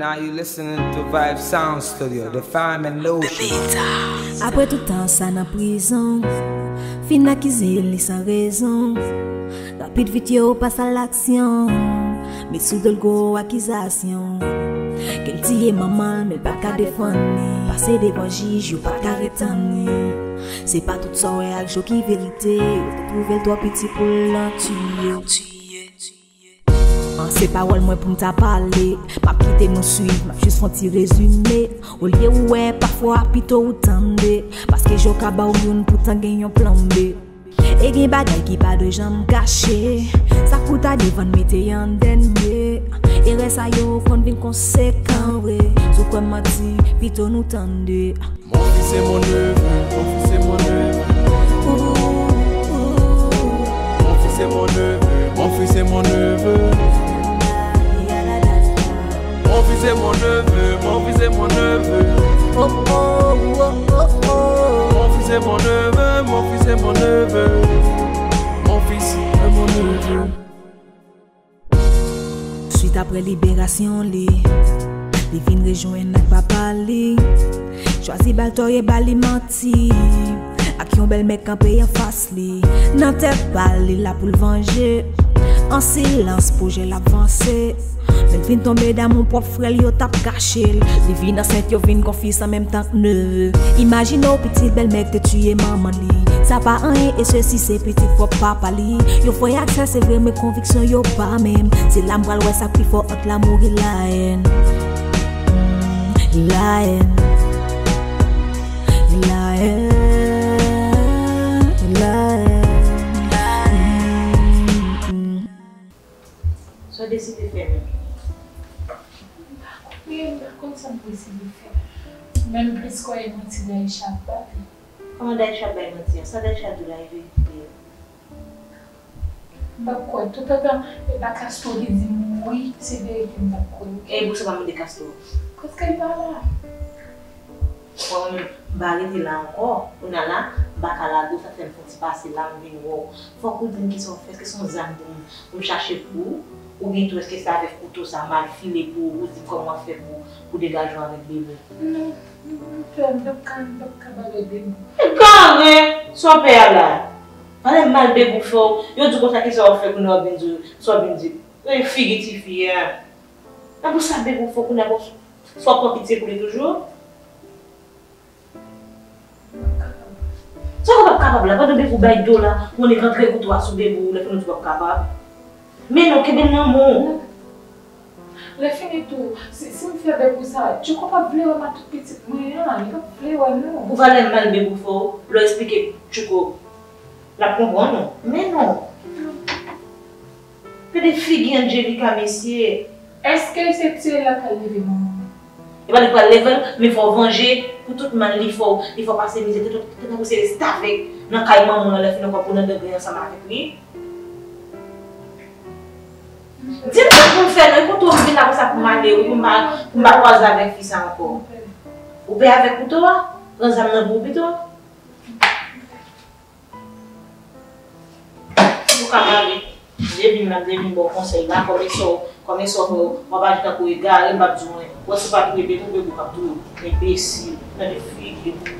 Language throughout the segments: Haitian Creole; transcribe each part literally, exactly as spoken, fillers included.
Now you listening to Vibe Sound Studio, the fam and lotion. Apre tout tan sa nan prizon, fin akize l li san rezon. Rapid vit yo pas a laksyon, met sou do l gwo akizasyon. Ke l tiye manman l, men l pa ka defann li. Pase devan jij, yo pa ka retann li. Se pa tout sa w wè ak je w ki verite. Yo te twouve l twò piti pou l lan tiye. An se pawòl mwen pou m ta pale. M ap kite nou swiv, m ap jis fè yon ti rezime. Olye ou wè, pafwa pito ou tande. Paske je w ka ba w youn, poutan gen yon plan B. E gen bagay ki pa dwe janm kache. Sa k pou ta devan n mete an dènye. Erè sa yo konn vin konsekan vre. Si w kwè m manti, pito nou tande. Mon fils est mon neveu, mon fils est mon neveu. Mon fils est mon neveu, mon fils est mon neveu. Mon fils est mon neveu, mon fils est mon neveu. Oh, oh, oh, oh, oh. Mon fils est mon neveu, mon fils est mon neveu. Mon fils est mon neveu. Swit apre liberasyon li, li vin rejwenn ak papa li. Chwazi ba l tò e ba li manti. Ak yon bèlmè kanpe anfas li. Nan tèt pa l, li la pou l vanje. An silans, pwojè l ap vanse. Men l fin tonbe damou pwòp frè l, yo t ap kache l. Li vin ansent, yo vin gon fi an menm tan k neve. Imajine w pitit bèlmè k te tiye manman li. Sa pa anyen, e sesi se pitit pwòp papa li. Yo fè ak sè, se vre, men konviksyon yo pa menm. Se la m pral wè sa k pi fò ant lamour e lahèn. Mm, lahèn. Lahèn. Lahèn. Mm, mm. Sa w deside fè menm? M pa konnen, m pa konn sa m deside fè. Menm plis kwè e manti Daïcha ap bay. Kòman Daïcha ap bay manti an? Sa Daïcha di w la e verite. M p ap kwè. Toutotan e pa Castro ki di m wi, se verite, m p ap kwè. E poukisa w pa mande Castro? Paske l pa la. Bon, m pa rete la ankò. Kounye a la, m pa ka lage w, sa fè m fè yon ti pase la, m vin wè w. Fòk ou di m kisa w fè, èske se yon zam pou m, pou m chache pou ou? Oubyen tou, èske se avèk kouto sa m al file pou ou, ou di m kòman w ap fè pou, pou degaje w avèk Bebou? Non, m pè, m p ap ka, m p ap ka pale Bebou. Egare! Sa w pè a la? Pale m mal Bebou fè w. Yo di w konsa kisa w ap fè kounye a w vin di, sa w vin di. Gade figi tifi a. Nan pou sa Bebou fè w kounye a, bon, sa w ap pran pitye pou li toujou? Sa w p ap kapab la, pandan Bebou bay do la, ou annik antre kouto a sou Bebou, lè fini w di w p ap kapab. Men non, kenbe l nan men w. Lè fini tou, si, si m fè Bebou sa, Tchouko p ap vle wè m ak tout pitit mwen an, li p ap vle wè nou. Ou valè mal Bebou fè w, lè w eksplike Tchouko, l ap konprann ou. Men non. Gade figi Angelica, mesye. Èske se tire l la pral leve manman mwen? E pa li k pral leve l, men fò w vanje pou tout mal li fè w. Li fè w pase mizè, te tankou se restavèk nan kay manman w lan, lè fini ankò pou nan degre ansanm avèk li. Di m sa pou m fè non, e kote w vin la konsa pou m ale wi, pou m pa, pou m pa kwaze avèk fi sa ankò. Ou pè avèk kouto a? Pran zam nan pou ou pito. Ou ka pale. M te vin la, m te vin ba w konsèy la, kòm e sa w, kòm e sa w fè w, w ap aji tankou egare, m p ap di w anyen. Wè si w pa touye Bebou, Bebou p ap touye w. Enbesil, gade figi w.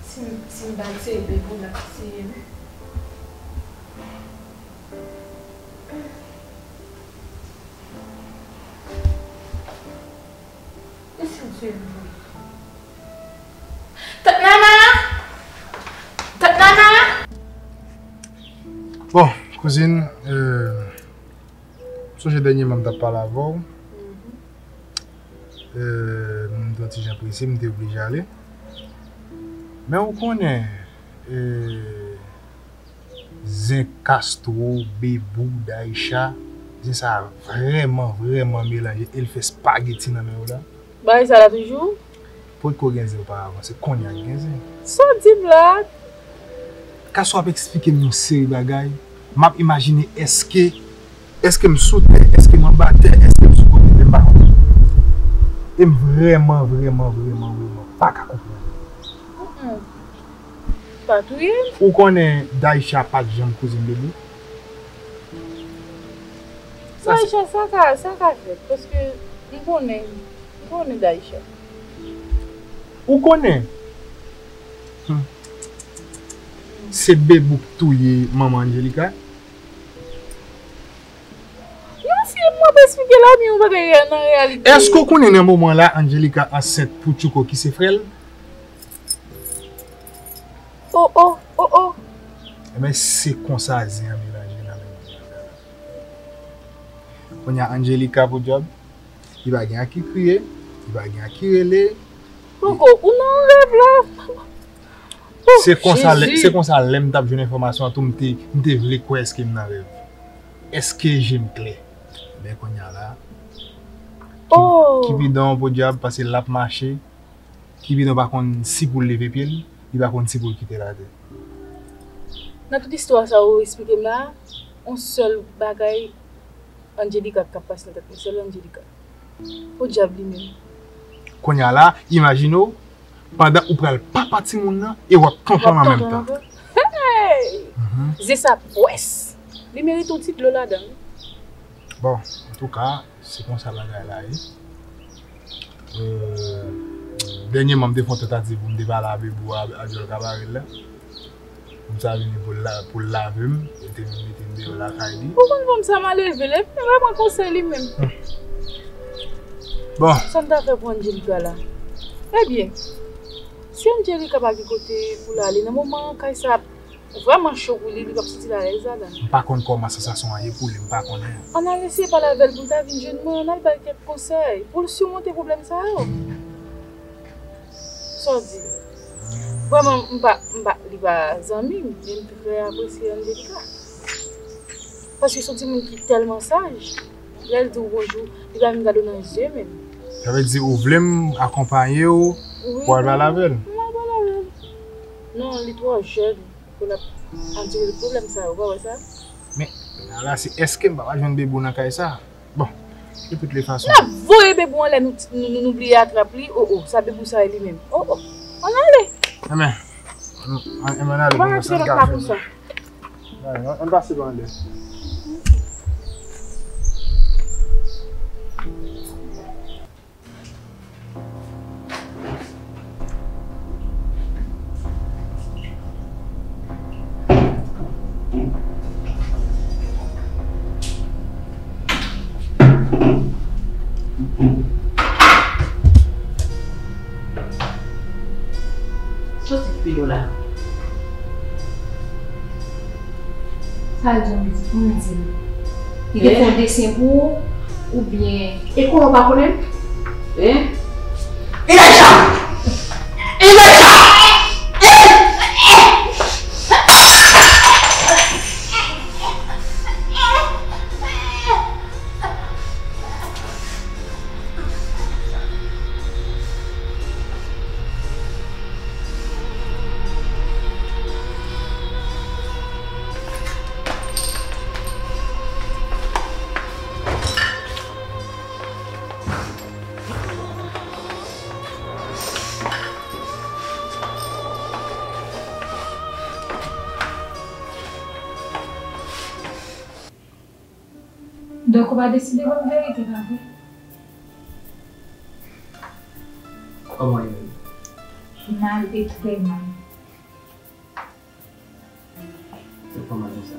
Si m, si m pa tiye Bebou, l ap tiye m. E si m tiye Bebou? Tant Nana! Tant Nana! Bon, kouzin, euh, sonje dènyèman m t ap pale avè w. Euh, m te yon ti jan prese, m te oblije ale. Men ou konnen, euh, zen Castro, Bebou, Daïcha, zen sa vrèman, vrèman melanje e l fè spageti nan men yo la. Bagay sa la toujou? Potko gen zen oparavan, se kounye a l gen zen. Sa w di m la? Castro ap eksplike m yon seri bagay, m ap imajine èske, èske m sou tè, èske m anba tè, èske m sou kote, men m pa konprann. E m vrèman, vrèman, vrèman, vrèman pa ka konprann. Pa touye m. Ou konnen Daïcha pa t janm kouzin Bebou? Sa se Daïcha, sa ka, sa ka fèt, paske m konnen, m konnen Daïcha. Ou konnen? Hmm. Se Bebou k touye manman Angelica? Non, si m ap esplike la, men yon bagay nan reyalite. Èske w konnen nan moman la, Angelica ansent pou Tchouko ki se frè l? Oh, oh, oh, oh. Ebyen, se konsa zen an melanje nan men moun nan. Kounye a, Angelica pou dyab, li pa gen a ki kriye, li pa gen a ki rele. Koko, ou nan rèv la? Oh, se konsa, lè, Jezi. Se konsa, lè m t ap jwenn enfòmasyon an tou, m te, m te vle kwè èske m nan rèv. Èske je m klè? Men kounye a la, Ki-, oh. Kipidon pou dyab, paske l ap mache. Kipidon pa konn si pou l leve pye l, li pa konn si pou l kite latè. Nan tout istwa sa ou esplike m la, yon sèl bagay Angelica k ap pase nan tèt mwen, sèl Angelica. Podyab li menm. Kounye a la, imajine w, pandan ou pral papa timoun nan, e w ap tonton an menm tan. Hey! Mhm. Zen sa pwès. Li merite yon ti dlo ladan l. Bon, antouka, se konsa bagay la ye. Euh, dènyèman, m te fè yon tantativ pou m te pale a Bebou a, a dyòl kabarèl la. Pou m sa vini pou l la, pou l lave m, e te vin mete m deyò lakay li. Ou konn fanm sa malelve, l ap ban mwen konsèy li menm. Hmm. Bon. Sa m ta fè pou Angelica la? Ebyen, si Angelica pa gen kote pou l ale, nan moman an, kay sa ap vrèman cho pou li, li p ap santi l alèz ladan l. M pa konn kòman sansasyon an ye pou li, m pa konnen. Ann al eseye pale avè l pou l ta vin jwenn mwen, ann al ba l kèk konsèy pou l simonte pwoblèm sa yo. Sa w di? Vrèman, m pa, m pa, li pa zanmi m, men m trè apresye Angelica. Paske se yon timoun ki tèlman saj. Lè l di w bonjou, li pa menm gade w nan je menm. Sa vle di ou vle m akonpaye w pou w al pale avè l? Wi, m al pale avè l. Non, li twò jèn pou l ap andire pwoblèm sa yo, ou pa wè sa? Men, la, se èske m pa pral jwenn Bebou nan kay sa? Bon, de tout lè fason. N ap voye Bebou anlè, nou, nou, nou, nou bliye atrap li. Oh, oh, sa Bebou sa ye li menm. Oh, oh, ann ale. Enben, ann, ann, ann ale pou nou sa. Ann pase pa anlè. Soti filo la. Sa l di w, pitit, pou m di l. Li te fè yon desen pou ou, oubyen. E konnen w pa konnen m? Hein? Ilaïcha! Ilaïcha! Donk, ou pa deside ban m verite, pa vre? Kòman e menm? Mal e trè mal. Sa k fè w mal konsa?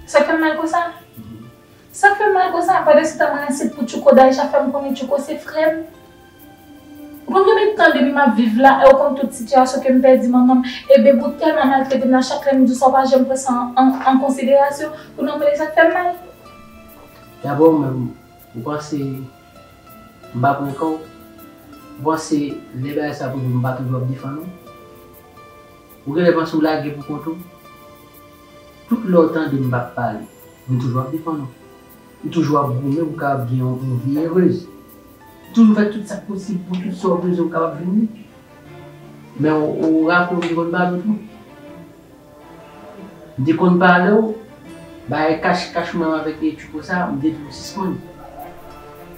Sa k fè m mal konsa? Mhm. Sa k fè m mal konsa? Pandan se tan mwen ansent pou Tchouko, Daïcha fè m konnen Tchouko se frè m. Ou konn konbyen tan depi m ap viv la, e ou konn tout sitiyasyon ke m pèdi manman m, e Bebou tèlman maltrete m la, chak lè m di w sa, ou pa janm pran sa an, an, an konsiderasyon, kounye a w mande sa k fè m mal. Dabò, ou menm, ou panse m pa pran kò w? Ou panse lè bagay sa pou nou, m pa toujou ap defann ou? Ou genlè panse w lage pou kont ou? Tout lè w tande m p ap pale, m toujou ap defann ou. M toujou ap goumen pou w kapab gen yon, yon vi erez. M toujou fè tout sa k posib pou tout sa w bezwen w kapab jwenn li. Men w, w raple w m te konn pale w tou. M te konn pale w, bagay kach kach ou menm avèk Tchouko sa, m te di w sispann.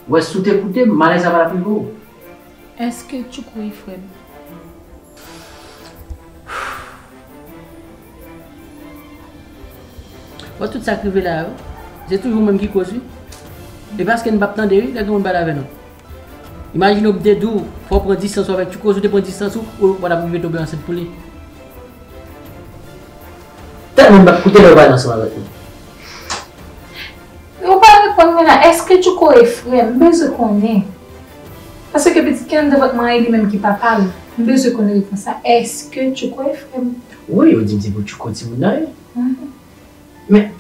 Ou wè, si w te koute m, malè sa pa t ap rive w. Èske Tchouko e frè m? Wè tout sa k rive la yo, se toujou ou menm ki koz wi. E paske n p ap tande wi, lè gen moun pale avè nou. Imajine w m te di w, fò w pran distans ou avèk Tchouko, si w te pran distans ou, ou pa t ap rive tonbe ansent pou li. Tèlman m p ap koute lè w pale ansanm avèk mwen. Ou pa reponn mwen la, èske Tchouko e frè m? M bezwen konnen. Paske pitit ki anndan vant mwen an e li menm ki papa l. M bezwen konnen repons la. Èske Tchouko e frè m? Wi, yo di m se pou Tchouko timoun nan ye. Mhm. Men,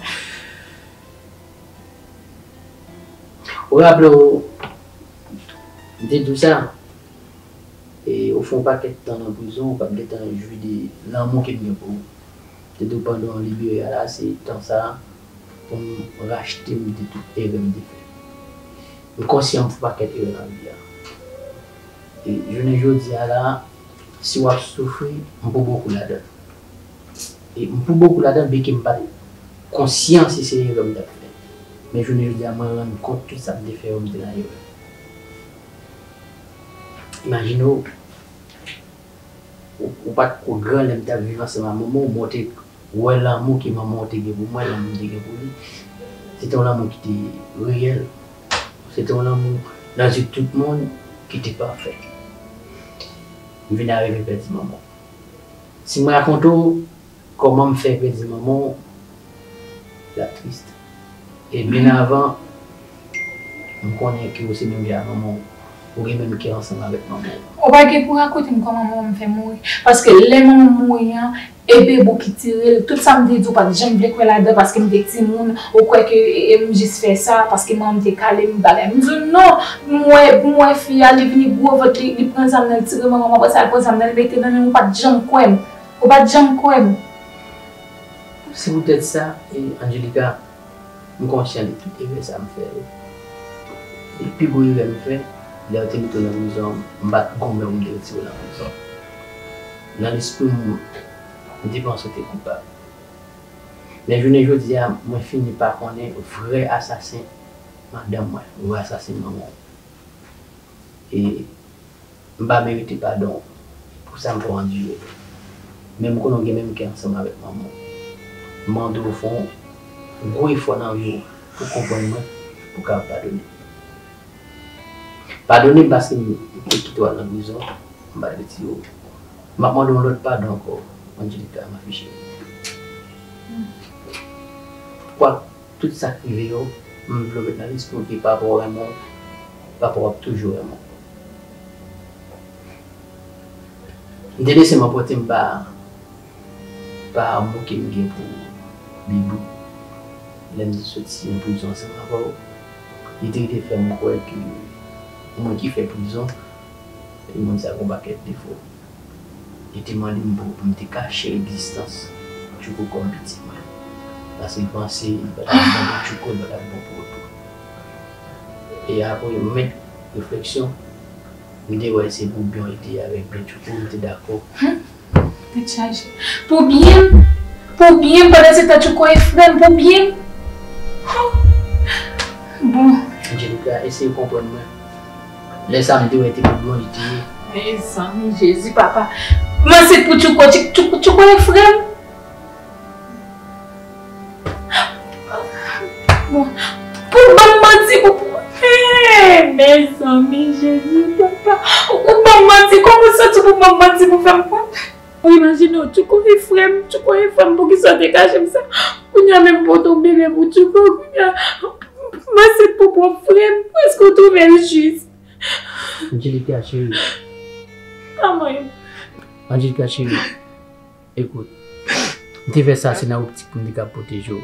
ou raple w, m te di w sa, e, ou fè yon pakèt tan nan prizon, ou p ap gentan jwi de lanmou ke m gen pou ou. M te di w pandan w libere a la, se tan sa a pou m rachte m de tout erè m te fè. M konsyan m fè yon pakèt erè nan vi a. E jounen jodi a la, si w ap soufri, m pou bokou ladan. E m pou bokou ladan, byenke m pa t konsyan si se erè m t ap fè. Men jounen jodi a, mwen rann kont tout sa m te fè yo, m te nan erè. Imajine w, ou, ou pa t ko gran lè m t ap viv ansanm ak manman w, men w te wè lanmou ke manman w te gen pou mwen, lanmou m te gen pou li. Se te yon lanmou ki te reyèl. Se te yon lanmou nan zye tout moun ki te pafè. M vin arive pèdi manman w. Si m rakonte w kòman m fè pèdi manman w, l ap tris. E byen avan, m konnen ke w se menm jan ak manman w. Ou gen menm kè ansanm avèk manman w. Ou pa gen pou rakonte m kòman manman m fè mouri. Paske lè manman m mouri an, e bebe w ki tire l. Tout sa m te di w pa t janm vle kwè ladan paske m te timoun. Ou kwè ke e, e, m jis fè sa paske manman m te kale m bagay. M di w non. M wè, m wè fi a, li vini gwo vant, li, li pran zam nan, li tire manman m, apre sa, li pran zam nan, li mete nan men m, ou pa t janm kwè m. Ou pa t janm kwè m. Se poutèt sa, e, Angelica, m konsyan de tout erè sa m fè yo. E pi gwo erè m fè, lè yo te mete w nan prizon, m pa t gonmen w, m te retire w nan prizon. Nan lespri m, m te panse w te koupab. Men jounen jodi a, mwen fini pa konnen vrè asasen madanm mwen, vrè asasen manman w. E m pa merite padon w pou sa m fè w andire. Men m konnen w gen menm kè ansanm avèk manman w. M mande w fè yon gwo efò nan vi w pou w konprann mwen, pou w kapab padone m. Padone m paske m te kite w al nan prizon, m pa t retire w. M ap mande w yon lòt padon ankò, Angelica, ma fille chérie. Kwak tout sa k rive yo, m vle w met nan lespri w ke papa w renmen w, papa w ap toujou renmen w. M te lese m anpòte m pa, pa amou ke m gen pou Bibou. Lè m te soti nan prizon ansanm avè w, li te rete fè m kwè ke mwen ki fè prizon, e moun sa gon pakèt defo. Li te mande m pou, pou m te kache egzistans Tchouko kòm pitit mwen. Paske l panse li pa t ap bon pou Tchouko, li pa t ap bon pou Oto. E apre mèt refleksyon, m te wè se pou byen li te ye avèk byen Tchouko, m te dakò. Tèt chaje. Pou byen m? Pou byen m? Pandan se tan Tchouko e frè m, pou byen m? Bon. Angelica, eseye konprann mwen. Lè sa a m te wè te pou byen li te ye. Mezanmi, Jezi, papa. Mwen se pou Tchouko, Tchou-, Tchouko, Tchouko e frè m. Bon, pou ban m manti, pou, pou, eh, mezanmi, Jezi, papa. Ou ban m manti, kòman w santi pou ban m manti, pou fè m kont? Ou imajine w, Tchouko e frè m, Tchouko e frè m, poukisa w te kache m sa? Kounye a menm pote yon bebe pou Tchouko, kounye a, mwen se pou pwòp frè m, èske w twouve l jis? Angelica cheri. Kòman yo? Angelica cheri, ekout, m te fè sa se nan optik pou m te ka pwoteje w.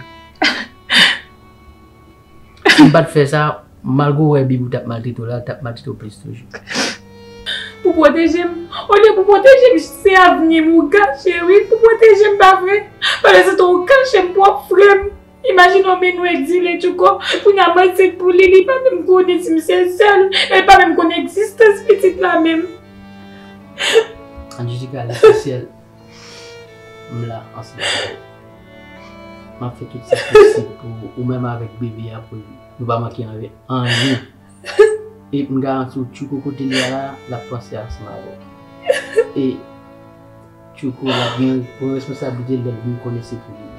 Si m pa t fè sa, malgre w wè Bibou t ap maltrete w la, l t ap maltrete w plis toujou. Pou pwoteje m? Olye pou pwoteje m, se avni m ou kache, wi. Pou pwoteje m, pa vre? Pandan se tan ou kache m pwòp frè m. Imajine w, men nou egzile Tchouko. Kounye a mwen ansent pou li, li pa menm konnen si m se sè l, e li pa menm konn egzistans pitit la menm. Angelica, lesansyèl, m la ansanm avè w. M ap fè tout sa posib pou ou menm avèk bebe a, pou nou pa manke anyen. E m garanti w, Tchouko kote li a la, l ap panse ansanm avè w. E Tchouko, l ap gen, pran responsablite l, lè l vin konnen se pou li ye.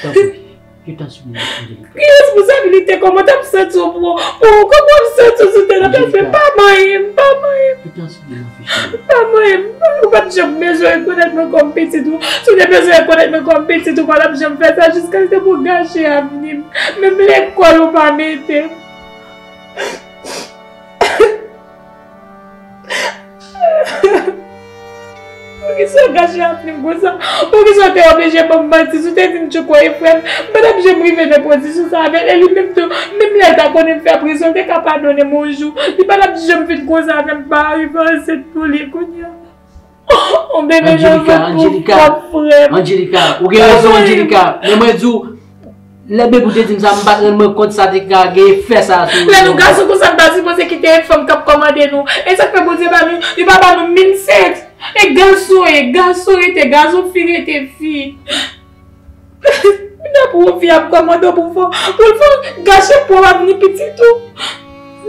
Tanpri, je t'en supplie, Angelica. Ki responsabilite? Kòman w t ap santi w pou, pou, kòman w ap santi w si w te nan plas mwen? Pa manyen m, pa manyen m. Je t'en supplie, ma fille chérie. Pa manyen m. Ou pa t janm bezwen rekonèt mwen kòm pitit ou. Si w te bezwen rekonèt mwen kòm pitit ou, w pa t ap janm fè sa jiskaske pou w gache avni m. Menm lekòl ou pa mete m. Poukisa w gache avni m konsa? Poukisa w te oblije ban m manti? Si w te di m tchouko e frè m, m pa t ap janm rive nan pozisyon sa avè l. E li menm tou, menm lè l ta konnen m fè prizon, l te ka padone m yon jou. Li pa t ap janm fin konsa avè m, m pa rive ansent pou li kounye a. On bebe nan vant pou pwòp frè m. Angelica, ou gen rezon, Angelica. Men mwen di w, lè Bebou te di m sa, m pa t rann mwen kont sa te ka gen efè sa sou ou. Lè nou gason konsa, n pa sipoze kite fanm k ap kòmande nou. E sa k fè Bondye ba nou, li pa ba nou mil sèks. E gason ye, gason rete gason, fi rete fi. Kounya pou yon fi ap kòmande w pou fè, pou l fè gache pwòp avni pitit ou.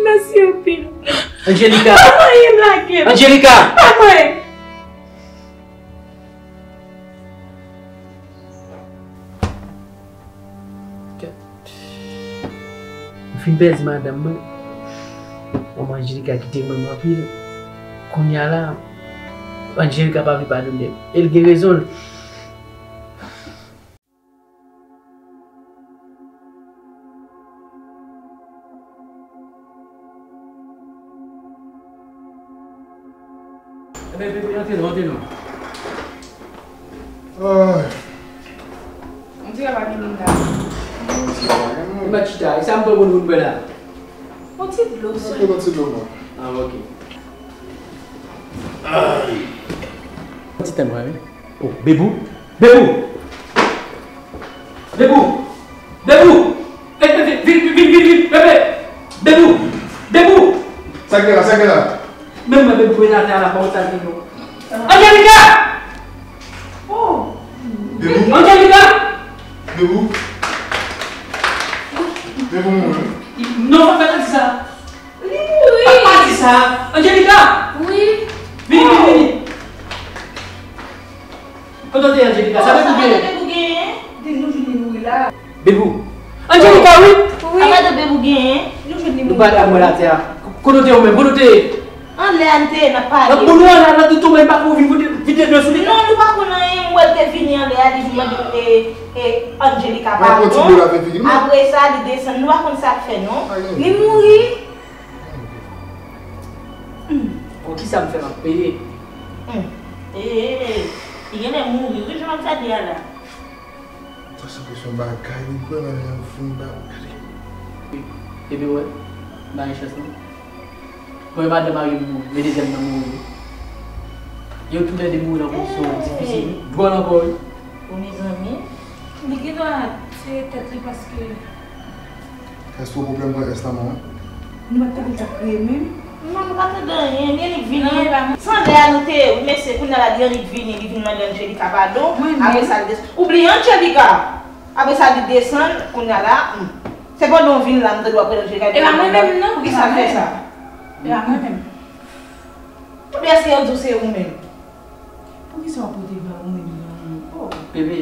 Mèsi anpil. Angelica. Pa manyen m lage m. Angelica. Pa manyen m. Kèt. M fin pèdi madanm mwen. Manman Angelica kite mwen anpil. Kounya la, Angelica pa vle padone m. E l gen rezon l. Ebyen, bebe, antre non, antre non. Ay. On dirait pa gen moun la. Ou mèt chita, e sa m pran pou nou bwè la? On ti dlo, sèlman. Yon ti dlo, non. Ah, ok. Ay. On ti tan, wi. Oh, Bebou! Bebou! Bebou! Bebou! Vin, vin, vin, vin, vin, bebe! Bebou! Bebou! Sa k gen la, sa k gen la? Menm mwen, Bebou, e atè a la, pa wè sa k gen non. Angelica! Oh! Bebou? Angelica! Bebou? Bebou mouri. Non, pa, pa di sa. Li mouri. Pa, pa di sa. Angelica! Wi. Vini, vini, vini. Kote w te ye, Angelica? Sa Bebou genyen? Sa Bebou genyen? Di nou vini mouri la. Bebou. Angelica, wi. Wi. Apa de Bebou genyen? Nou jwenn li mouri. Nou pa ta mwen atè a. Kote w te ye ou menm? Kote w te ye? Anlè a n te ye, n ap pale. Nan boul ou anlè a, nan tout mwen, m pa konn vin vide, vide dlo sou li. Non, nou pa konn anyen, m wè l te vini anlè a, li vin mande, e, e, Angelica padon. Apre sa, li desann, nou pa konn sa k fè, non. Li mouri. Hmm. Bon, kisa m fè m ap peye? Hmm. E, e, e, li genlè mouri, wi, jan w ap gade a la. M ta sanble se yon bagay li pran nan men m, founi ba ou gade. Epi wè, m pa gen chans non. Premye madanm mari m mouri, men dezyèm nan mouri. Yo toulède mouri nan kondisyon difisil, dwòl ankò wi. O mezanmi, li gen dwa tiye tèt li paske Èske w pwoblèm nan èstomak mwen? Nou pa t tande l t ap kriye menm? Non, nou pa tande anyen. Li annik vini. San lè a nou te ye, wi, mesye, kounye a la, li annik vini, li vin mande Angelica padon. Apre sa, li desann. Ou bliye Angelica! Apre sa, li desann, kounye a la, hmm. Se pandan w vin la, m tande w ap rele Angelica. E pa mwen menm, non. Poukisa l fè sa? E pa mwen menm. Ebyen, èske yo di w se ou menm? Poukisa w pote ba ou menm nan? Oh. Bebe,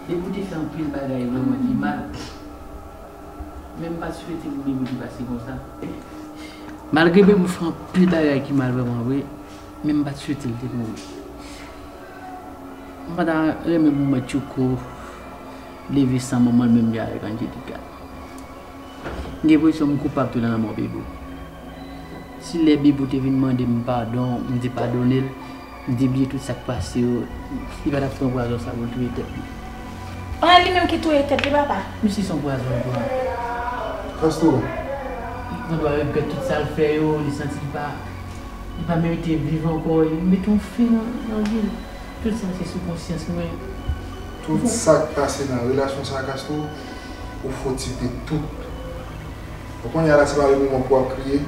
Bebou te fè anpil bagay vrèman ki mal. Men m pa t swete pou Bebou te pase konsa. Malgre Bebou fè anpil bagay ki mal vrèman vre, men m pa t swete l te mouri. M pa ta renmen pou m wè Tchouko leve san manman l menm jan avèk Angelica. M gen enpresyon m koupab tou nan lanmò Bebou. Si lè Bebou te vin mande m padon, m te padone l, m te bliye tout sa k pase yo, li pa t ap pran pwazon sa pou l touye tèt li. An, li menm ki touye tèt li, papa. Misye se yon pwazon l pran. Kastro. Li gendwa regrèt tout sa l fè yo, li santi li pa, li pa merite viv ankò, li mete yon fen nan, nan vi l. Tout sa se sou konsyans mwen. Tout sa k pase nan relasyon sa a, Kastro, ou foti de tout. Ou konnen la se pa yon moman pou w ap kriye.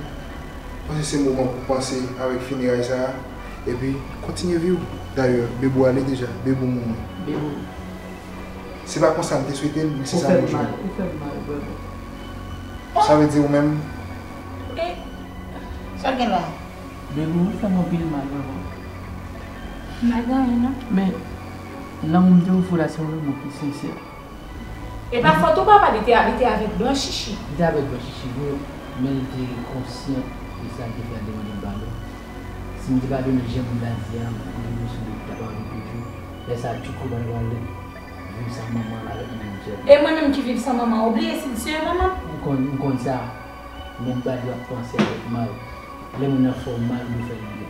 Panse se moman pou w panse avèk fineray sa a. Epi, kontinye vi w. Dayè, Bebou ale deja. Bebou mouri. Bebou. Se pa konsa m te swete l, men se sa nou jwenn. Ou fè m mal, ou fè m mal, vrèman. Sa vle di ou menm? E, sa gen la? Bebou, ou fè m anpil mal, vrèman. M pa gen anyen, non. Men, Lanmou m te ofri w la se yon lanmou ki sensè. E pa fòt ou papa, li te, li te avèk blan chichi. Li te avèk blan chichi vre, men li te konsyan de sa l te fè, l te mande m padon. Si m te pa vini jan m ta di a, m te vin sou li, li ta pa vin toujou. Lè sa a, Tchouko pa t pral viv san manman l avèk menm djèl. E mwen menm ki viv san manman, ou bliye si l se manman m? M konn, m konn sa, men m pa dwe ap panse avèk mal. Lè moun nan fè w mal, ou dwe fè l byen.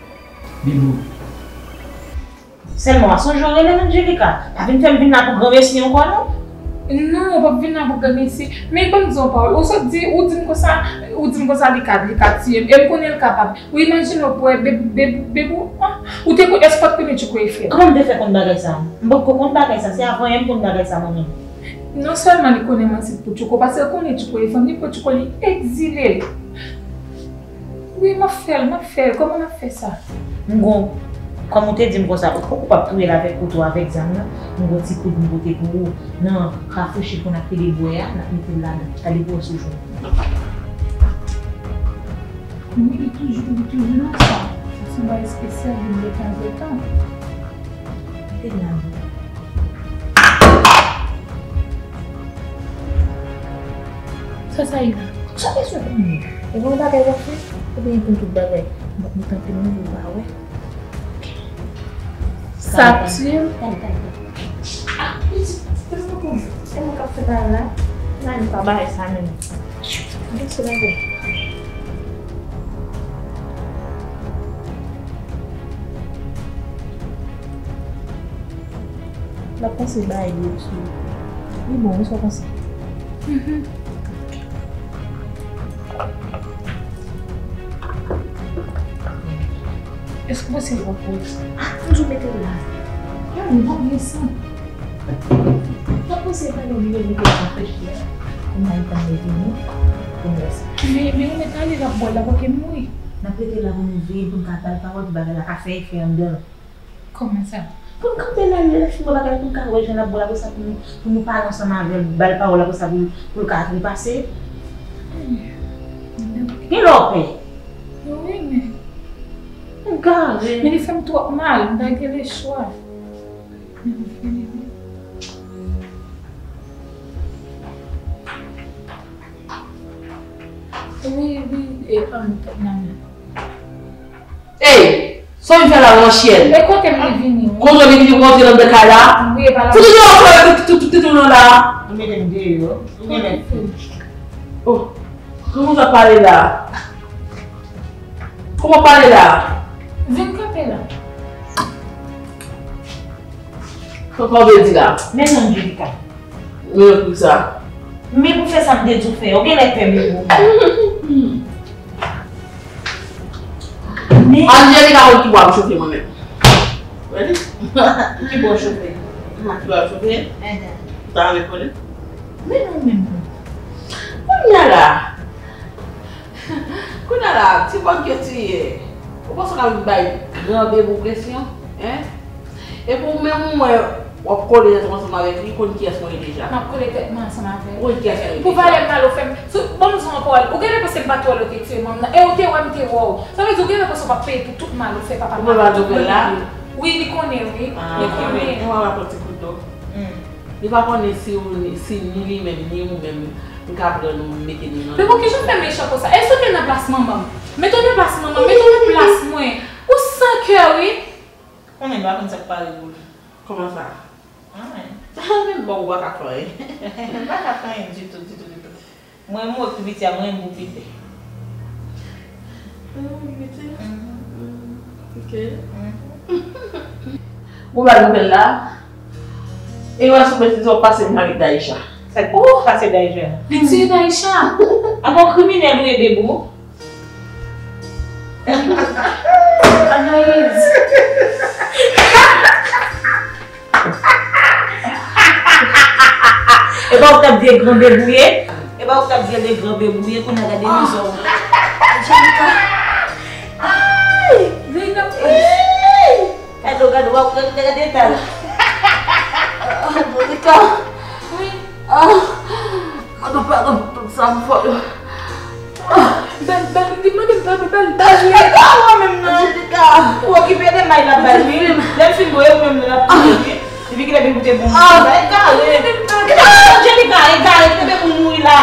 Bibou. Sèlman w ap sonje w rele m Angelica. Pa vin fè m vin la pou granmesi ankò non. Non, ou p ap vin la pou granmesi. Men ban m di w yon pawòl. Ou sot di, ou di m konsa, ou di m konsa li ka, li ka tiye m. E m konnen l kapab. Ou imajine w pou wè Beb-, Beb-, Bebou, ah, ou te konn, èske w pa t konnen Tchouko e fè? Kòman m te fè konn bagay sa? M potko konn bagay sa, se avan yè m konn bagay sa mwen menm. Non sèlman li konnen manti pou Tchouko, paske l konnen Tchouko e fanm li, pou Tchouko li egzile l. Wi, m ap fè l, m ap fè l. Kòman m ap fè sa? M gon, kòm ou te di m konsa, ou poko p ap touye l avèk kouto, avèk zam nan. M gon ti koud m pote pou ou. Nan rafouchi pou n ap pile bwè a, n ap mete l ladan. Gade pou w wè si w jwenn. Wi, li toujou, li toujou nan sa. Sa se yon bagay espesyal, vin detanzantan. Mete l ladan. Sa sa ye la? Sa bezwen konnen? E gon bagay w ap fè? Oubyen pou tout bagay? M ap met anpil nan ou pa wè. Sa ap tiye m. Talè, talè, talè. Ah, pitit, se mwen k ap fè bagay la. Nan, li pa bagay sa menm. Bese lave. L ap panse bay li sou. Li bon, wi, sa w panse? Mhm. Èske w panse l pran pou ou? Ah, toujou mete l la. Yon bon leson. Mwen panse fè nou vire mete l nan frechè. Kounya li tann li vini. Pou nou wè sa. Men, men ou mèt ale l ap bwè l la, pa ke mouri. N ap rete la pou nou veye, pou n ka ba l pawòl, pou bagay la ka fè efè anndan l. Kòman sa? Pou n kanpe la, lè l fin bwè bagay, pou n ka wè jan l ap bwè l, apre sa, pou nou, pou nou pale ansanm avè l, ba l pawòl, apre sa, pou, pou l ka trepase. Gen lè w pè. Wi, men. Ou gare. Men li fè m twòp mal, m pa gen lechwa. Wi, wi, e, an, nan. Ey! Sa w vin fè la, mon chyen? E kote m te vini, wi. Kote w vin, vin rantre anndan kay la? Wi, e pa la. Fout ou deyò, fè tout, tout, tout, tout, tout la. Nou mete m deyò. Nou mete m. Oh, kòman w ap pale la? Kòman w pale la? Vin kanpe la. Kòman w vle di la? Men non, Angelica. Men pou sa. Men pou fè sa m te di w fè, ou genlè pè men pou ou. Men Angelica konn ki bò ap chofe mwen menm. Ready? Ki bò chofe? Ah, ki bò ap chofe? Enhen. Ou ta anvi konnen? Men non menm. Kounye a la. Kounye a la, ti bòg yo ti ye. Ou panse w ka vin bay gran Bebou presyon? Hein? Epi ou menm ou wè w ap kole tèt ou ansanm avèk li, konn kiyès mwen ye deja. M ap kole tèt mwen ansanm avè l. Ou konn kiyès mwen ye deja. Pou valè m pale w fè m. Sou, ban m di w yon pawòl. Ou genlè panse m pa t wè lè w te tiye manm nan. E ou te wè m te wè w. Sa vle di ou genlè panse w p ap peye pou tout mal ou fè papa m. Ou wè pa djòl la? Wi, li konnen, wi. Li konnen. Mwen pa pran ti kouto. Li pa konnen si ou, si ni li menm, ni ou menm, m ka pran nou, m mete nou nan. Men bon, kijan w fè mechan konsa? Èske w te nan plas manman m? Mete w nan plas manman m, mete w nan plas mwen. Ou san kè, wi. Konnen m pa konn sa k pare pou li. Kòman sa? Anyen. Sa menm bon, ou pa ka fè anyen. M pa ka fè anyen ditou, ditou, ditou. Mwen, mwen ki piti a, mwen, m pou piti. Mwen, mwen ki piti? Mhm. Ok. Mhm. Ou ba nouvèl la? E wè sou betiz w ap pase m avèk Daïcha. Sa k pase Daïcha? Li tiye Daïcha. Apa w kriminèl ou ye, Bebou? Anayiz. E pa ou k t ap di e gran Bebou ye? E pa ou k t ap di e gran Bebou ye, kounye a gade mizè w. Angelica. Ay! Gade w, gade w, gade, gade eta l. Angelica. Wi. Ah. Mande w padon pou tout sa m fè w yo. Ah. Bèl, bèl, li mande m padon, bèl. Angelica, ou menm nan. Angelica. Ou okipe de may la, bèl, wi. Lè m fin voye ou menm nan, l ap touye, wi. Epi ki lè Bebou te bon. Ah, egare. Egare, Angelica, egare, ki te bon mouri la.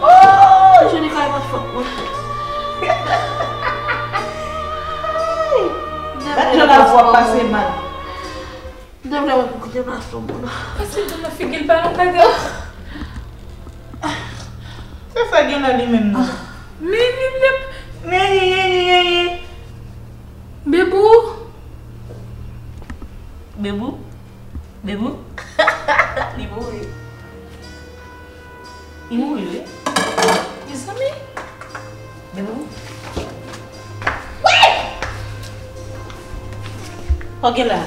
Oh, Angelica, e pa fòt mwen. Gad jan la vwa pase mal. Devle mwen pou kite plas pou moun. Pase dlo nan figi l pa nan kaka. Se sa gen nan li menm nan. Men li lep. Men li, li, li, li, li. Bebou. Bebou. Bebou. Li mouri. Li mouri, wi. Mezanmi. Bebou. Wi! Sa w gen la?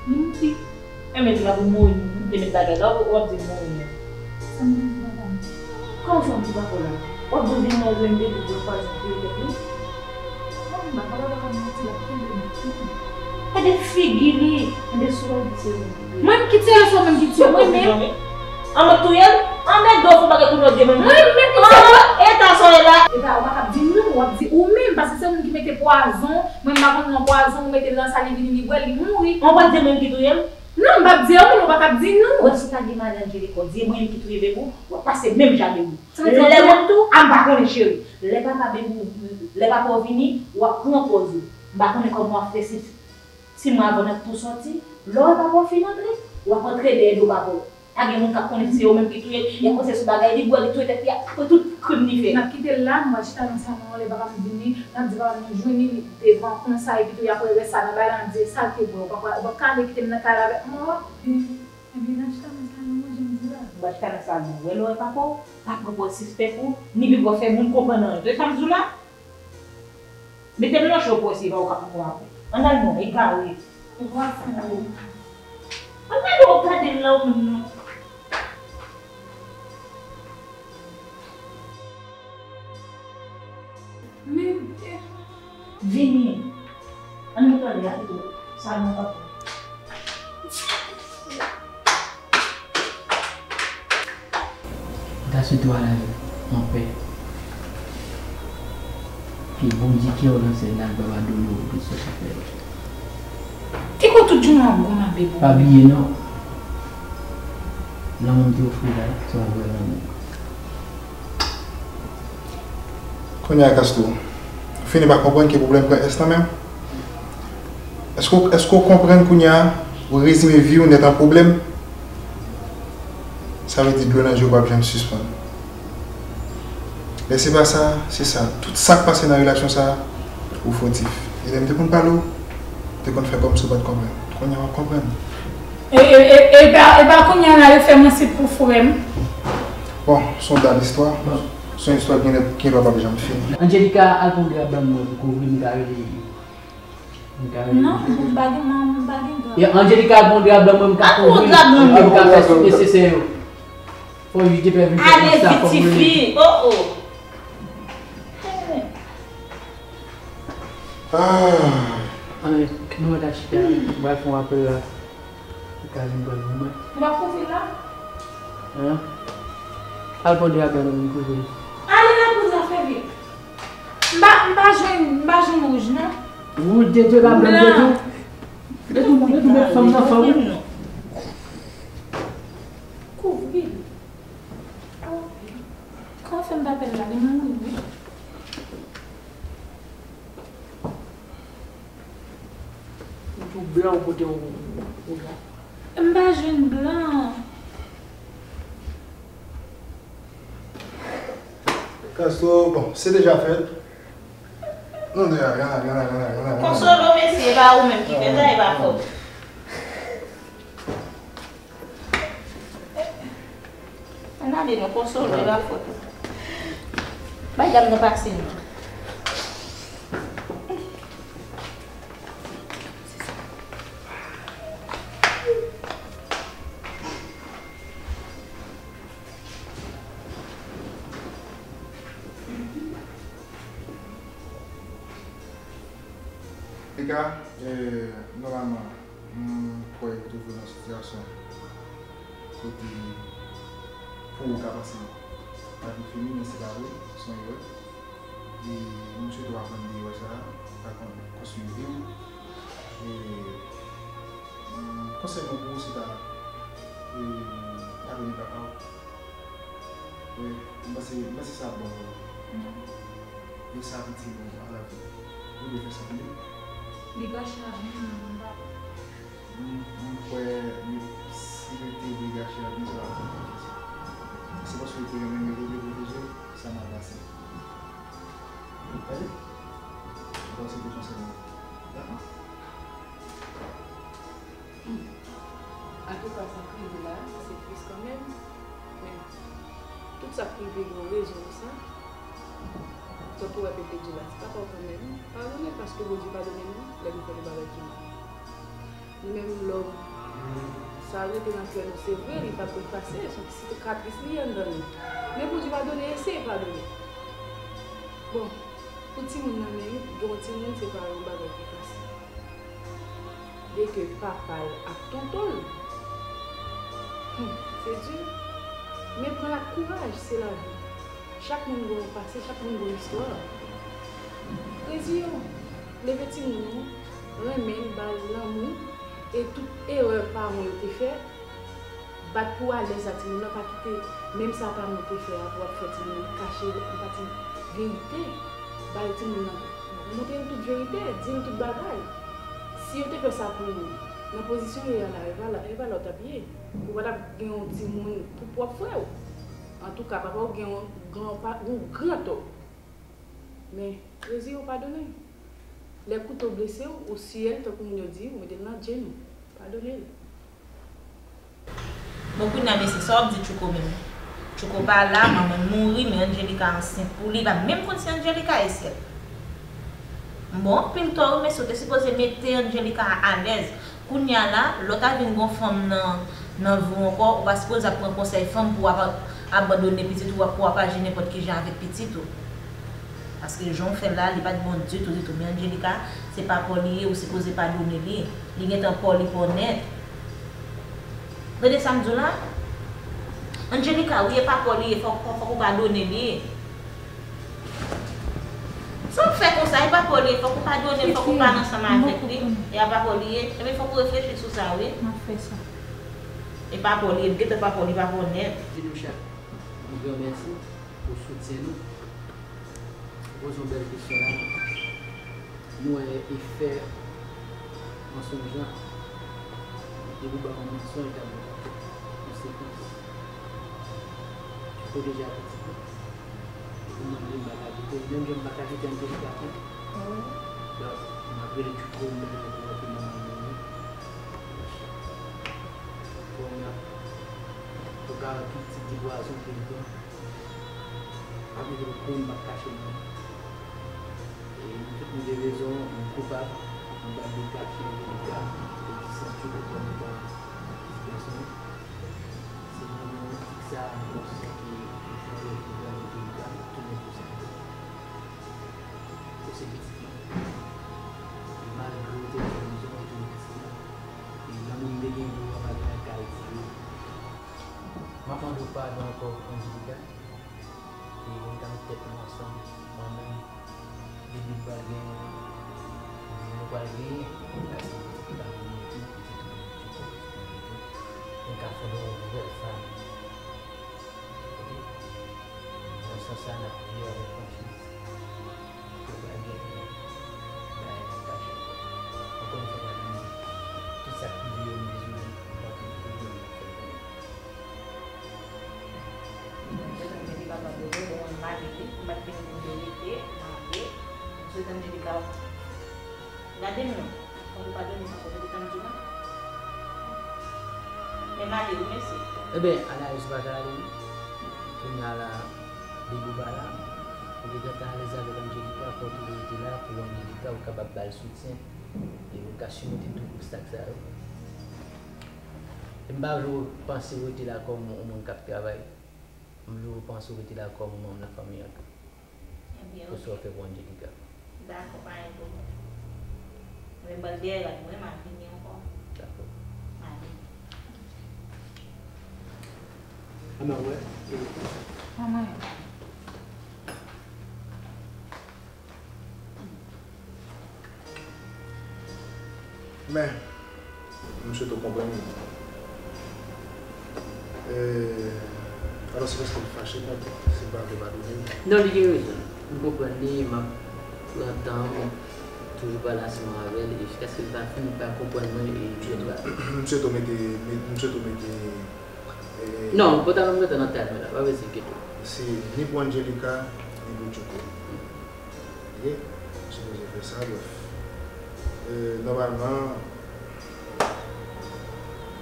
Li mouri. Enben, di la pou mouri, m te met bagay la, w ap di mouri menm. Sa m di papa m? Kòman sa m di papa w la? W ap di w vin nan jwenn Bebou pou l pwazon touye tèt li? Mwen, m pa papa pa ka manti, l ap kenbe m tou. Gade figi li, gade sou w di se mwen ki touye. Mwen ki touye l, se ou menm ki touye mwen menm. An mwen touye l, an mwen do fou bagay pou nou di menm. Mwen menm ki touye l. Eta sa w ye la. Epa, ou pa ka di non, w ap di ou menm, paske se ou menm ki mete pwazon, mwen m pa konn nan pwazon, ou mete l nan sa, li vini, li bwè l, li mouri. An w ap di mwen ki touye l? Non, m p ap di anyen, ou pa ka di non. Ou wè si w ta gen madan Angelica, w di e mwen menm ki touye Bebou, w ap pase menm jan Bebou. Sa w di? Lè menm tou, a m pa konnen cheri. Lè papa Bebou, lè papa w vini, w ap pran pòz ou. M pa konnen kòman w ap fè si, si mwen avan n ap tou sòti. Lè w wè papa w fin antre, w ap antre dèyè do papa w. Pa gen moun k ap konnen si se yo menm ki touye l, y ap panse se bagay li bwè, li touye tèt li, apre tout krim li fè. N ap kite l la, nou va chita nan salon an, lè papa m vini, n ap di papa m nou jwenn li, li devan konsa, epi tou y ap wè rès sa nan bagay la, n ap di e sa l te bwè, ou p ap, ou p ap ka ale kite m nan kay la avèk mò. Ebyen, n ap chita nan salon an, jan m di la. Ou va chita nan salon an, ou wè lè w wè papa w, pa pran pòz sispèk ou, ni pi w ap fè moun konprann anyen. Tande sa m di w la? Mete m nan cho pou w si pa w ka pran apre. Ann al non, egare. Ou pa fou. Ann al non, w ap gade l la ou menm non. Men, eh. Vini. Ann nou pale a pito. Salon papa. Ou ta swete w al anpè. Ke Bondye kè w nan syèl la, l pa ba dolore pou sa w te fè yo. Te kwè tout jounen w ap goumen ak Bebou. Pa bliye non. Lanmou m te ofri w la, se yon vrè lanmou. Kounye a, Castro, ou fini pa konprann ke pwoblèm pran S nan men w? Èske w, èske w konprann kounye a, ou rezime vi w nèt an pwoblèm? Sa vle di dlo nan je w p ap janm sispann. Lè se pa sa, se sa. Tout sa k pase nan relasyon sa a, ou fotif. E lè m te konn pale w, ou te konn fè kòmsi w pa t konprann. Kounye a w ap konprann. E, e, e, e pa, e pa kounye a la yo fè mwen sip pou frè m. Bon, se yon dat istwa. Se yon istwa ki gen, ki gen dwa p ap janm fini. Angelica, al pran drap blan mwen pou kouvri m, m ka rele. M ka rele. Non, m pa gen, m pa gen drap. E Angelica, al pran drap blan mwen, m ka kouvri l, e m ka fè sou nesesè yo. Fò jij de pè vin fè konsta, fò m rele. Ale, ti fi. Oh, oh. Ah. Ann, nou mèt al chita, m pral fè yon apèl la. Ou ka vin pran mwen. Ou pa kouvri la? Hein? Al pran de a blan nan moun kouvri. Ale nan kouvri a, fè vit. M pa, m pa jwenn, m pa jwenn wouj, non. Wouj de tou, e pa blan de tou. De tou, de tou, met fanm nan fanm. Kouvri. Kòman fè m t apèl la, li mouri, wi. Ou tou blan, ou pote yon wouj la. M pa jwenn blan. Castro, bon, se deja fèt. Non, non, y a rien, rien, rien, rien, rien. Konsolo, mesye, e pa ou menm ki fè sa, e pa fòt. Ann ale non, Konsolo, e pa fòt ou. Bay dam nan pase non. Pika, eh, nòmalman, M kwè ou twouve w nan sitiyasyon kote pou ou ka pase lavi feminen, se pa vre, se yon erè. E m swete w aprann de erè sa a, pa konn konstwi vi w. E, mm, konsèy mwen pou ou, se ta, e, padone papa w. Wi, m panse, m panse sa bon pou ou. E sa piti nou a lavi. Ou dwe fè sa pou li. Li gache lavi m, non, papa. M, m kwè li, si li te vle gache lavi m, se pa pou li te fè sa. Se paske li te renmen m, li te vle pwoteje l, sa mal pase. Tande? M panse te konsèy mwen. Dakò? Antouka, sa k rive la, se tris kanmenm. Men, tout sa k rive gen yon rezon pou sa. Tankou w wè Pepe di la, se papa w kanmenm. Padone l paske Bondye padone nou lè nou fè yon bagay ki mal. Nou menm lòm, sa rete nan kè nou, se vre, li p ap efase, se yon ti sikatris li ye anndan nou. Men Bondye padone, eseye padone. Bon, pou timoun nan menm, gen yon timoun, se pa yon bagay ki fasil. De ke papa l ak tonton l. Hmm, se di. Men pran l ak kouraj, se lavi. Chak moun gen yon pase, chak moun gen yon istwa. Reziye w. Leve timoun ou, renmen l, ba l lanmou, e tout erè paran yo te fè, bat pou w alèz ak timoun nan, pa kite menm sa paran w te fè a pou w ap fè timoun nan kache yon pati verite. Bay timoun nan, montre l tout verite, di l tout bagay. Si yo te fè sa pou ou, nan pozisyon w ye a la, e pa la, e pa la w t ap ye. Ou pa t ap gen yon timoun pou pwòp frè w. Antouka, papa w gen yon gran pa, yon gran tò. Men, reziye w, padone l. Lè kouto blese w, ou siye l, tankou moun yo di, ou mete l nan djenn ou. Padone l. Bon, kounye a, mesye, sa w ap di Tchouko menm? Tchouko pa la, manman l mouri, men Angelica ansent pou li, li pa menm konn si Angelica e sè l. Bon, anpil tò wi, mesye, w te sipoze mete Angelica alèz. Kounye a la, lè w ta vin gon fanm nan, nan vi w ankò, ou pa sipoze ap pran konsèy fanm pou w ap abandone pitit ou, pou w ap aji nenpòt ki jan avèk pitit ou. Paske jan w fè l la, li pa t bon ditou, ditou. Men Angelica, se pa pa w li ye, ou sipoze padone li. Li gentan pa w li pa w nèt. Tande sa m di w la? Angelica, wi, e pa pa w li ye, fòk, fòk, fòk ou padone li. Sa w fè konsa, e pa pa w li ye, fòk ou padone l, fòk ou pale ansanm avèk li. E a pa pa w li ye, ebyen fòk ou reflechi sou sa, wi. M ap fè sa. E pa pa w li ye, li gentan pa pa w li pa pa w nèt. Di nou chak yon gran mèsi pou soutyen nou. Poze yon bèl kesyon la. Nou wè efè mansonj lan. Depi w ba yon mansonj, l ap gen konsekans. Ou deja pitit ou. Ou mande m pa ka kite l. Menm jan m pa ka kite Angelica tou. Donk, m ap rele Tchouko, m rele Tchouko pou manman l mouri. Kounye a, ou ka wè tout ti di pwazon ke l pran. M ap mete l kou, m p ap kache l non. E nou tout nou gen rezon, nou koupab anba dega ki Angelica, egzistans Tchouko kòm etan ti gason. Se nan yon optik sa a, nou konsyan ke nou fè erè pou pran Angelica, tounen pou sa. Ou se pitit mwen. E malgre ou te trayizon, ou te pitit mwen. E lanmou m te gen pou ou a pa gen lòt ka retire. M ap mande w padon ankò, Angelica. E nou ka met tèt nou ansanm, mwen menm, depi nou pral gen, nou pral genyen, nou ka se pitit la pou nou tou, pitit ou, pitit ou, pitit ou. Nou ka fonde yon nouvèl fanmi. Oke? Nan sans sa, n ap viv avèk konfyans. Yo pral gen bagay k ap kache ankò. Ankò yon fwa, m ap di nou, tout sa k rive yo, m dezole, m pa konn pou yo, m ap fè l konnen. Mwen swete Angelica padone, bon, mwen male wi, m pa t vini pou m te rete, m ale, m swete Angelica, gade m non, fòk ou padone m ankò, tande sa m di w la. Men m ale wi, mesye. Ebyen, Anaïs pa ka ale non. Kounye a la, depi w pa la, ou te gentan alèz avèk Angelica, fòk ou rete la pou Angelica, ou kapab ba l soutyen, e pou l ka simonte tout obstak sa yo. E m pa vle w panse w rete la kòm yon moun k ap travay. M vle w panse w rete la kòm yon manm nan fanmi an tou. Ebyen, oke. Pou sa w fè pou Angelica. Dakò, pa gen pwoblèm. Mwen pral dèyè rad mwen, m a vini ankò. Dakò. Ann wè. Ann wè. Men, m swete w konprann li. E, alò, se paske l fache kont, se pa vle padone l. Non, li gen rezon. M konprann li, m ap pran tan m, toujou pale ansanm avè l, e jiskaske l pa fini pa konprann mwen, e li pa. M swete w mete, met-, m swete w mete, e, non, pantalon m gentan nan tay mwen la, pa bezwen enkyete w. Se ni pou Angelica, ni pou Tchouko. Ok? M sipoze fè sa, brèf. E, nòmalman,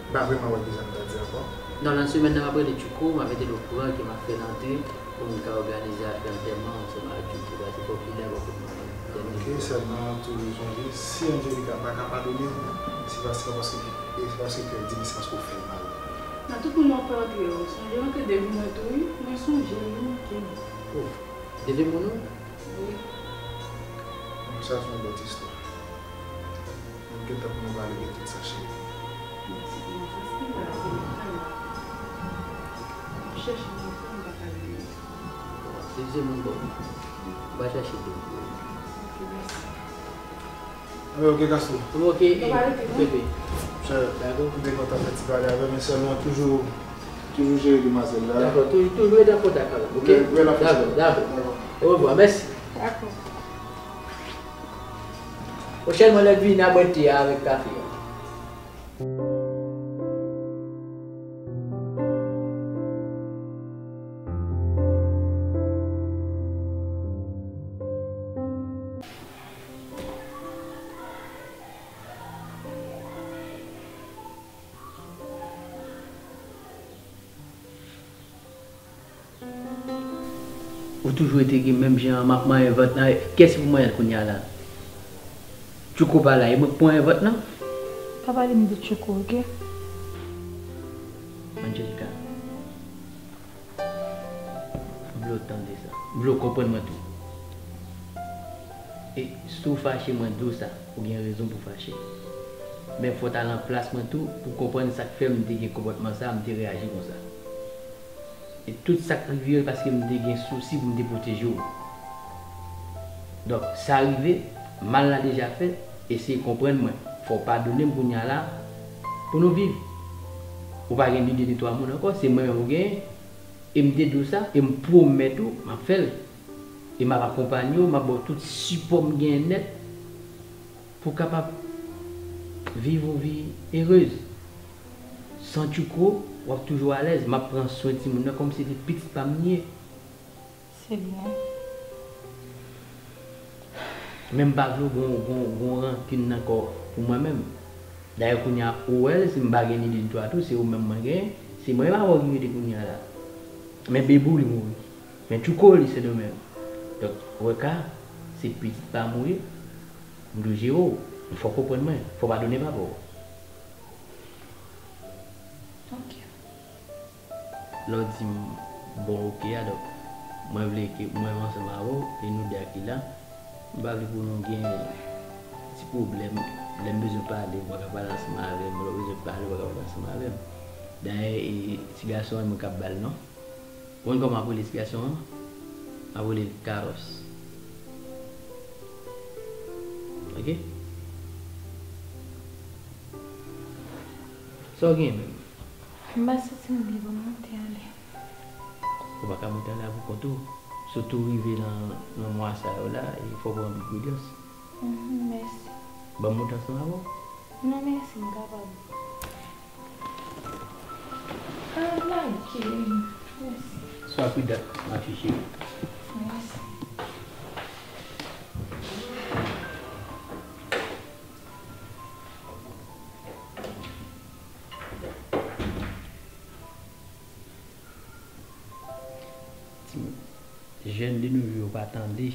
m pa vrèman wè kisa m ta di ankò. Non, nan semèn nan, m ap rele Tchouko, m ap mete l okouran ke m ap fè l antre pou m ka òganize afè antèman ansanm avèk Tchouko, paske fòk li dakò pou mwen. Ok, sèlman toujou sonje, si Angelica pa ka padone w, se pa, se pa paske, se pa paske kè l di, men se paske w fè l mal. Nan tout moun w ap fè antre yo, sonje antre devan mwen tou, wi, mwen sonje l, wi, ke. Oh, devan moun ou? Wi. Sa se yon lòt istwa. Nou gentan pou nou pale de tout sa, cheri. Mèsi pou mwen, sa se pa la, se lakay la. M ap chèche moun pou m pa pale de yo. Se, se moun bon. M va chèche de. Ok, mèsi. Anben, ok, Kastwo. Ok, bebe. Dakò. M byen kontan fè ti pale avè w, men sèlman toujou, toujou jere demwazèl la. Dakò, toujou, toujou ret an kontak avè m, ok? Bèl, bèl afè. Dakò, dakò. Dakò. Orevwa, mèsi. Dakò. Pwochènman, lè l vini, n a bwè te a avèk kafe a. Ou toujou rete gen menm jan an, m ap manyen vant lan. Kiyès ki pou manyen l kounye a la? Tchouko pa la, e mwen k pou manyen vant lan? Pa pale m de Tchouko, ok? Angelica, m vle w tande sa. M vle w konprann mwen tou. E si w fache, mwen di w sa, ou gen rezon pou w fache. Men fò w t al nan plas mwen tou pou w konprann sa k fè m te gen konpòtman sa, m te reyaji konsa. E tout sa k rive yo, paske m te gen sousi pou m te pwoteje w. Donk, sa rive, mal la deja fèt, eseye konprann mwen. Fò w padone m kounye a la, pou nou viv. Ou pa gen ni de ni twa moun ankò, se mwen menm ou genyen. E m te di w sa, e m pwomèt ou, m ap fè l. E m ap akonpanye w, m ap ba w tout sipò m genyen nèt pou w kapab viv yon vi erez. San Tchouko, w ap toujou alèz. M ap pran swen timoun nan kòmsi se pitit pa m li ye. Se byen. Men m pa vle w gon, gon, gon rankin nan kò w pou mwen menm. Dayè, kounye a, ou wè l, si m pa gen ni de ni twa tou, se ou menm mwen genyen. Se mwen e pa wè w ki rete kounye a la. Men Bebou, li mouri. Men Tchouko, li Sendomeng. Donk, ou wè ka, se pitit pa m ou ye. M dwe jere w. Fò w konprann mwen. Fò w padone papa w. Ok. Lè w di m bon, ok a, donk, mwen vle ke mwen menm ansanm avè w, e nou de a ki la, m pa vle pou nou gen ti pwoblèm. Lè m bezwen pale, ou pa ka pale ansanm avè m. Lè w bezwen pale, ou pa ka pale ansanm avè m. Dayè, e, ti gason an, mwen k ap ba l non. Ou konn kòman m ap rele ti gason an? M ap rele l Carlos. Ok? Sa w gen menm? M pa santi m byen, ban m monte ale. Ou pa ka monte ale a pou kont ou. Sitou rive nan, nan mwa sa yo la, e fò w pran anpil pridans. Mhm, mèsi. Ban m monte ansanm avè w? Non, mèsi, m kapab. Ah, lage m. Mèsi. Swa pridan, ma fi cheri. Mèsi. Timoun, jèn de nos jours yo pa tande.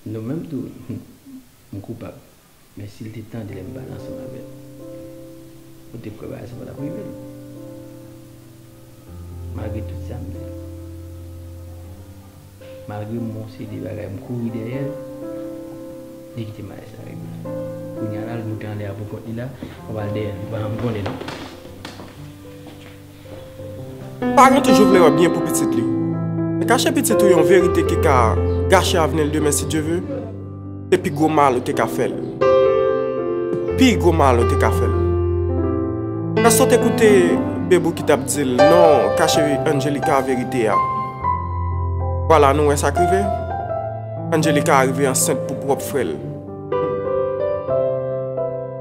Nou menm tou, m koupab. Men si l te tande lè m pale ansanm avè l, ou te kwè bagay sa pa t ap rive l. Malgre tout sa m di l, malgre m gon seri de bagay m kouri dèyè l, li kite malè sa rive l. Kounye a la, l moute anlè a pou kont li la, m ap al dèyè l, li pa janm konnen non. Paran toujou vle wè byen pou pitit li. Men kache pitit ou yon verite ki ka gache avni l demen si Dye ve, se pi gwo mal ou te ka fè l. Pi gwo mal ou te ka fè l. Èske w te koute Bebou ki t ap di l non, kache Angelica verite a? Vwala, nou wè sa k rive. Angelica rive ansent pou pwòp frè l.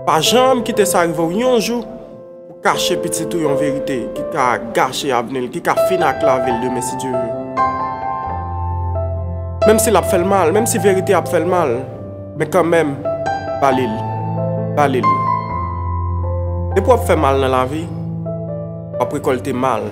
Pa janm kite sa rive w yon jou pou kache pitit ou yon verite ki ka gache avni l, ki ka fin ak lavi l demen si Dye ve. Menm si l ap fè l mal, menm si verite ap fè l mal, men kanmenm, ba li l, ba li l. Depi w ap fè mal nan lavi, w ap rekòlte mal.